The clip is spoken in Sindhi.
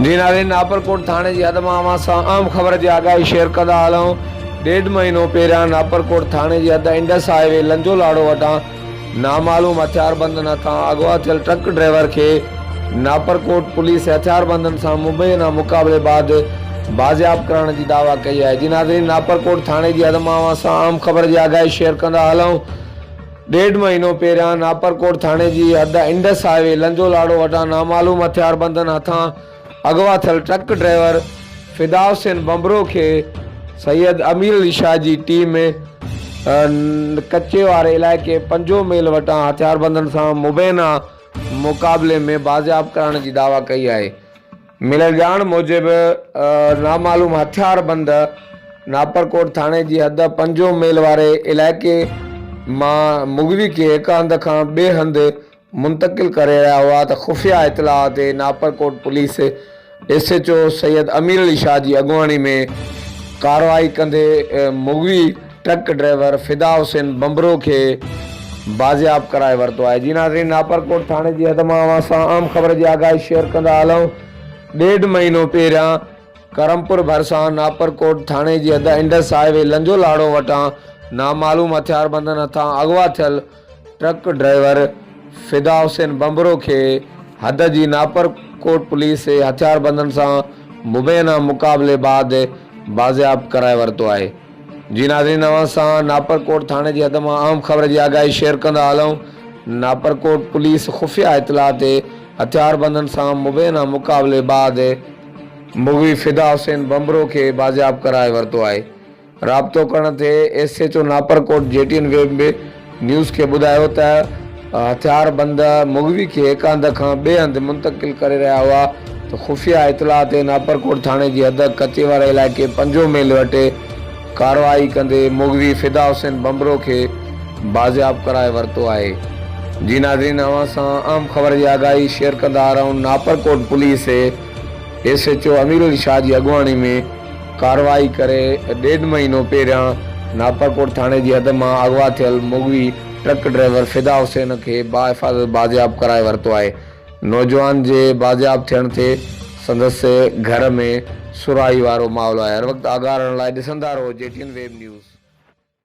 جي ناظرين ناپرڪوٽ ٿاڻي جي حد مان اوهان سان اهم خبر جي آگاهي شيئر ڪندا هلون ڏيڍ مهينو پهريان ناپرڪوٽ ٿاڻي جي حد انڊس هاء وي لنجو لاڙو وٽان نامعلوم هٿياربندن هٿان اغوا ٿيل ٽرڪ ڊرائيور کي ناپرڪوٽ پوليس هٿياربندن سان مبينا مقابلي بعد بازياب ڪرائڻ جي دعويٰ ڪئي آهي جي ناظرين ناپرڪوٽ ٿاڻي جي حد مان اوهان سان اهم خبر جي آگاهي شيئر ڪندا هلون ڏيڍ مهينو پهريان ناپرڪوٽ ٿاڻي جي حد انڊس هاء وي لنجو لاڙو وٽان نامعلوم هٿياربندن هٿان اغوا ٿيل ٽرڪ ڊرائيور فدا حسين ڀنڀرو کي سيد امير علي شاهه جي ٽيم ڪچي واري علائقي پنجو ميل وٽان هٿياربندن سان مبينا مقابلي ۾ بازياب ڪرائڻ جي دعويٰ ڪئي آهي. مليل ڄاڻ موجب نامعلوم هٿياربند ناپرڪوٽ ٿاڻي جي حد پنجون ميل واري علائقي مان مغوي کي هڪ هنڌ کان ٻئي هنڌ منتقل ڪري رهيا هئا ته خفيه اطلاع تي Naparkot police S H O Syed Amir Ali Shah جي اڳواڻي ۾ ڪارروائي ڪندي مغوي ٽرڪ ڊرائيور فدا حسين ڀنڀرو کي بازياب ڪرائي ورتو آهي. جي ناظرين ناپرڪوٽ ٿاڻي جي حد مان اوهان سان اهم خبر جي آگاهي شيئر ڪندا هلون ڏيڍ مهينو پهريان ڪرمپور ڀرسان ناپرڪوٽ ٿاڻي جي حد انڊس هاء وي لنجو لاڙو وٽان نامعلوم هٿياربندن هٿان اغوا ٿيل ٽرڪ ڊرائيور فدا حسين ڀنڀرو کي حد جي ناپرڪوٽ پوليس هٿياربندن سان مبينا مقابلي بعد بازياب ڪرائي ورتو آهي. جي ناظرين اوهان سان ناپرڪوٽ ٿاڻي جي حد مان اهم خبر جي آگاهي شيئر ڪندا هلون ناپرڪوٽ پوليس خفيه اطلاع تي هٿياربندن سان مبينا مقابلي بعد مغوي فدا حسين ڀنڀرو کي بازياب ڪرائي ورتو آهي رابطو ڪرڻ تي S H O Naparkot G T N web news کي ٻڌايو ته هٿياربند مغوي کي هڪ هنڌ کان ٻئي هنڌ منتقل ڪري رهيا هئا ته خفيه اطلاع تي ناپرڪوٽ ٿاڻي جي حد ڪچي واري علائقي پنجو ميل وٽ ڪارروائي ڪندي مغوي فدا حسين ڀنڀرو کي بازياب ڪرائي ورتو آهي. جي ناظرين اوهان سان اهم خبر جي آگاهي شيئر ڪندا رهون Naparkot police S H O Amir Ali Shah جي اڳواڻي ۾ ڪارروائي ڪري ڏيڍ مهينو پهريان ناپرڪوٽ ٿاڻي جي حد مان اغوا ٿيل مغوي ٽرڪ ڊرائيور فدا حسين کي باحفاظت بازياب ڪرائي ورتو آهي. نوجوان جي بازياب ٿيڻ تي سندس گهر ۾ سرهائي وارو ماحول آهي. هر وقت آگاهه رهڻ لاء ڏسندا رهو G T N web news.